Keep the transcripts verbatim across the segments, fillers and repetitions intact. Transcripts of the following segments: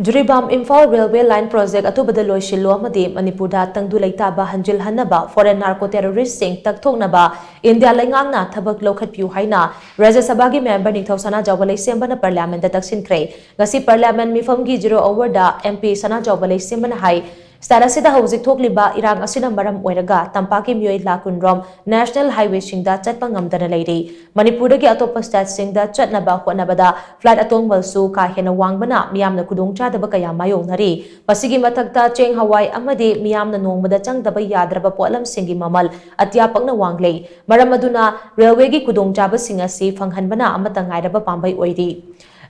Jiribam Imphal railway line project ꯑꯊꯨꯕꯗ ꯂꯣꯏꯁꯤꯜꯂꯣ ꯑꯃꯗꯤ ꯃꯅꯤꯄꯨꯔꯗ ꯇꯪꯗꯨ ꯂꯩꯇꯥꯕ ꯍꯟꯖꯤꯜꯍꯟꯅꯕ ꯐꯣꯔꯦꯟ ꯅꯥꯔꯀꯣ ꯇꯦꯔꯣꯔꯤꯁꯁꯤꯡ ꯇꯛꯊꯣꯛꯅꯕ ꯏꯟꯗꯤꯌꯥ ꯂꯩꯉꯥꯛꯅ ꯊꯕꯛ ꯂꯧꯈꯠꯄꯤꯌꯨ ꯍꯥꯏꯅ ꯔꯥꯖ꯭ꯌ ꯁꯚꯥꯒꯤ ꯃꯦꯝꯕꯔ ꯅꯤꯡꯊꯧ ꯁꯅꯥꯖꯥꯎꯕ ꯂꯩꯁꯦꯝꯕꯅ ꯄꯥꯔꯂꯤꯌꯥꯃꯦꯟꯗ ꯇꯛꯁꯤꯟꯈ꯭ꯔꯦ꯫ ꯉꯁꯤ ꯄꯥꯔꯂꯤꯌꯥꯃꯦꯟ ꯃꯤꯐꯝꯒꯤ ꯖꯤꯔꯣ ꯑꯋꯥꯔꯗ ꯑꯦꯝ ꯄꯤ ꯁꯅꯥꯖꯥꯎꯕ ꯂꯩꯁꯦꯝꯕꯅ ꯍꯥꯏ, ꯁ꯭ꯇꯦꯠ ꯑꯁꯤꯗ ꯍꯧꯖꯤꯛ ꯊꯣꯛꯂꯤꯕ ꯏꯔꯥꯡ ꯑꯁꯤꯅ ꯃꯔꯝ ꯑꯣꯏꯔꯒ ꯇꯝꯄꯥꯛꯀꯤ ꯃꯤꯑꯣꯏ ꯂꯥꯈ ꯀꯨꯟꯔꯣꯝ ꯅꯦꯁꯅꯦꯜ ꯍꯥꯏꯋꯦꯁꯤꯡꯗ ꯆꯠꯄ ꯉꯝꯗꯅ ꯂꯩꯔꯤ꯫ ꯃꯅꯤꯄꯨꯔꯗꯒꯤ ꯑꯇꯣꯞꯄ ꯁ꯭ꯇꯦꯠꯁꯤꯡꯗ ꯆꯠꯅꯕ ꯍꯣꯠꯅꯕꯗ ꯐ꯭ꯂꯥꯏꯠ ꯑꯇꯣꯡꯕꯁꯨ ꯀꯥ ꯍꯦꯟꯅ ꯋꯥꯡꯕꯅ ꯃꯤꯌꯥꯝꯅ ꯈꯨꯗꯣꯡꯆꯥꯗꯕ ꯀꯌꯥ ꯃꯥꯌꯣꯛꯅꯔꯤ꯫ ꯃꯁꯤꯒꯤ ꯃꯊꯛꯇ ꯆꯦꯡ ꯍꯋꯥꯏ ꯑꯃꯗꯤ ꯃꯤꯌꯥꯝꯅ ꯅꯣꯡꯃꯗ ꯆꯪꯗꯕ ꯌꯥꯗ꯭ꯔꯕ ꯄꯣꯠꯂꯝꯁꯤꯡꯒꯤ ꯃꯃꯜ ꯑꯇꯤꯌꯥ ꯄꯛꯅ ꯋꯥꯡꯂꯦ꯫ ꯃꯔꯝ ꯑꯗꯨꯅ ꯔꯦꯜꯋꯦꯒꯤ ꯈꯨꯗꯣꯡꯆꯥꯕꯁꯤꯡ ꯑꯁꯤ ꯐꯪꯍꯟꯕꯅ ꯑꯃꯠꯇ ꯉꯥꯏꯔꯕ ꯄꯥꯝꯕꯩ ꯑꯣꯏꯔꯤ꯫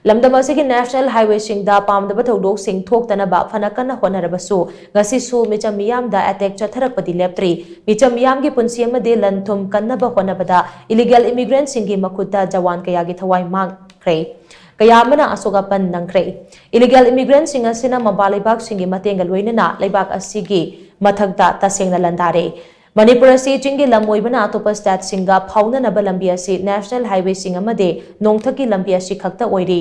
ꯂꯝꯗꯝ ꯑꯁꯤꯒꯤ ꯅꯦꯁꯅꯦꯜ ꯍꯥꯏꯋꯦꯁꯤꯡꯗ ꯄꯥꯝꯗꯕ ꯊꯧꯗꯣꯛꯁꯤꯡ ꯊꯣꯛꯇꯅꯕ ꯐꯅ ꯀꯟꯅ ꯍꯣꯠꯅꯔꯕꯁꯨ, ꯉꯁꯤꯁꯨ ꯃꯤꯆꯝ ꯃꯤꯌꯥꯝꯗ ꯑꯦꯇꯦꯛ ꯆꯠꯊꯔꯛꯄꯗꯤ ꯂꯦꯞꯇ꯭ꯔꯤ꯫ ꯃꯤꯆꯝ ꯃꯤꯌꯥꯝꯒꯤ ꯄꯨꯟꯁꯤ ꯑꯃꯗꯤ ꯂꯟ ꯊꯨꯝ ꯀꯟꯅꯕ ꯍꯣꯠꯅꯕꯗ ꯏꯂꯤꯒꯦꯜ ꯏꯃꯤꯒ꯭ꯔꯦꯟꯠꯁꯤꯡꯒꯤ ꯃꯈꯨꯠꯇ ꯖꯋꯥꯟ ꯀꯌꯥꯒꯤ ꯊꯋꯥꯏ ꯃꯥꯡꯈ꯭ꯔꯦ꯫ ꯀꯌꯥ ꯑꯃꯅ ꯑꯁꯣꯛ ꯑꯄꯟ ꯅꯪꯈ꯭ꯔꯦ꯫ ꯏꯂꯤꯒꯦꯜ ꯏꯃꯤꯒ꯭ꯔꯦꯟꯠꯁꯤꯡ ꯑꯁꯤꯅ ꯃꯄꯥꯟ ꯂꯩꯕꯥꯛꯁꯤꯡꯒꯤ ꯃꯇꯦꯡꯒ ꯂꯣꯏꯅꯅ ꯂꯩꯕꯥꯛ ꯑꯁꯤꯒꯤ ꯃꯊꯛꯇ ꯇꯁꯦꯡꯅ ꯂꯥꯟꯗꯥꯔꯦ꯫ ꯃꯅꯤꯄꯨꯔ ꯑꯁꯤ ꯆꯤꯡꯒꯤ ꯂꯝ ꯑꯣꯏꯕꯅ ꯑꯇꯣꯞꯄ ꯁ꯭ꯇꯦꯠꯁꯤꯡꯒ ꯐꯥꯎꯅꯅꯕ ꯂꯝꯕꯤ ꯑꯁꯤ ꯅꯦꯁꯅꯦꯜ ꯍꯥꯏꯋꯦꯁꯤꯡ ꯑꯃꯗꯤ ꯅꯣꯡꯊꯛꯀꯤ ꯂꯝꯕꯤ ꯑꯁꯤ ꯈꯛꯇ ꯑꯣꯏꯔꯤ꯫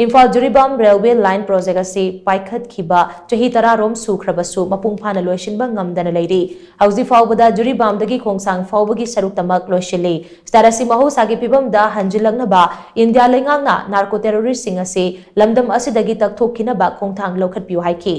Imphal Jiribam railway line project ꯑꯁꯤ ꯄꯥꯏꯈꯠꯈꯤꯕ ꯆꯍꯤ ꯇꯔꯥꯔꯣꯝ ꯁꯨꯈ꯭ꯔꯕꯁꯨ ꯃꯄꯨꯡ ꯐꯥꯅ ꯂꯣꯏꯁꯤꯟꯕ ꯉꯝꯗꯅ ꯂꯩꯔꯤ꯫ ꯍꯧꯖꯤꯛ ꯐꯥꯎꯕꯗ ꯖꯤꯔꯤꯕꯥꯝꯗꯒꯤ ꯈꯣꯡꯁꯥꯡ ꯐꯥꯎꯕꯒꯤ ꯁꯔꯨꯛꯇꯃꯛ ꯂꯣꯏꯁꯤꯜꯂꯤ꯫ ꯁ꯭ꯇꯦꯠ ꯑꯁꯤ ꯃꯍꯧꯁꯥꯒꯤ ꯐꯤꯕꯝꯗ ꯍꯟꯖꯤꯜꯂꯛꯅꯕ ꯏꯟꯗꯤꯌꯥ ꯂꯩꯉꯥꯛꯅ ꯅꯥꯔꯀꯣ ꯇꯦꯔꯣꯔꯤꯁꯁꯤꯡ ꯑꯁꯤ ꯂꯝꯗꯝ ꯑꯁꯤꯗꯒꯤ ꯇꯛꯊꯣꯛꯈꯤꯅꯕ ꯈꯣꯡꯊꯥꯡ ꯂꯧꯈꯠꯄꯤꯌꯨ ꯍꯥꯏꯈꯤ꯫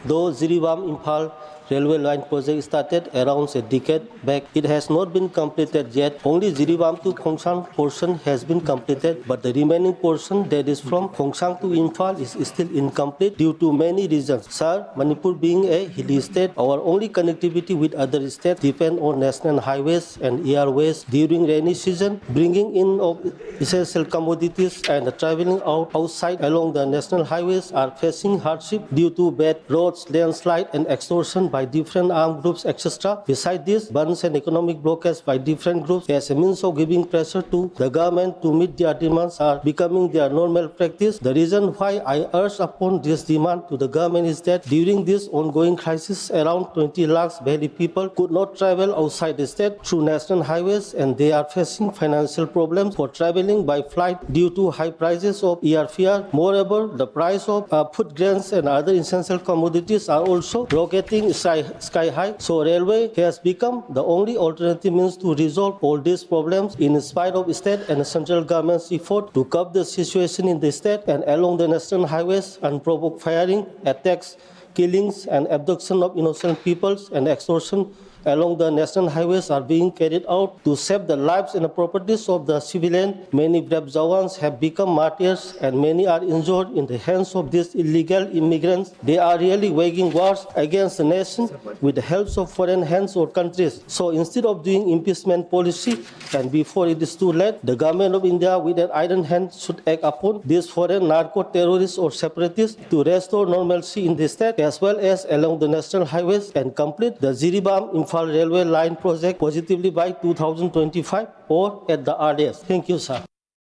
Though Jiribam Imphal railway line project started around a decade back, it has not been completed yet. Only Jiribam to Khongsang portion has been completed, but the remaining portion, that is from Khongsang to Imphal, is still incomplete due to many reasons. Sir, Manipur being a hilly state, our only connectivity with other states depend on national highways and airways during rainy season. Bringing in of essential commodities and traveling out outside along the national highways are facing hardship due to bad roads, landslide, and extortion by different armed groups, et cetera. Beside this, bans and economic blockades by different groups as a means of giving pressure to the government to meet their demands are becoming their normal practice. The reason why I urge upon this demand to the government is that during this ongoing crisis, around twenty lakhs Bheli people could not travel outside the state through national highways, and they are facing financial problems for traveling by flight due to high prices of airfare. Moreover, the price of uh, food grains and other essential commodities are also rocketing sky, sky high. So railway has become the only alternative means to resolve all these problems in spite of state and central government's effort to curb the situation in the state and along the national highways. Unprovoked firing, attacks, killings and abduction of innocent peoples and extortion along the national highways are being carried out to save the lives and the properties of the civilian. Many brave Jawans have become martyrs and many are injured in the hands of these illegal immigrants. They are really waging wars against the nation with the helps of foreign hands or countries. So instead of doing impeachment policy, and before it is too late, the government of India with an iron hand should act upon these foreign narco terrorists or separatists to restore normalcy in the state as well as along the national highways and complete the Jiribam Imphal railway line project positively by two thousand twenty-five or at the earliest. Thank you, sir.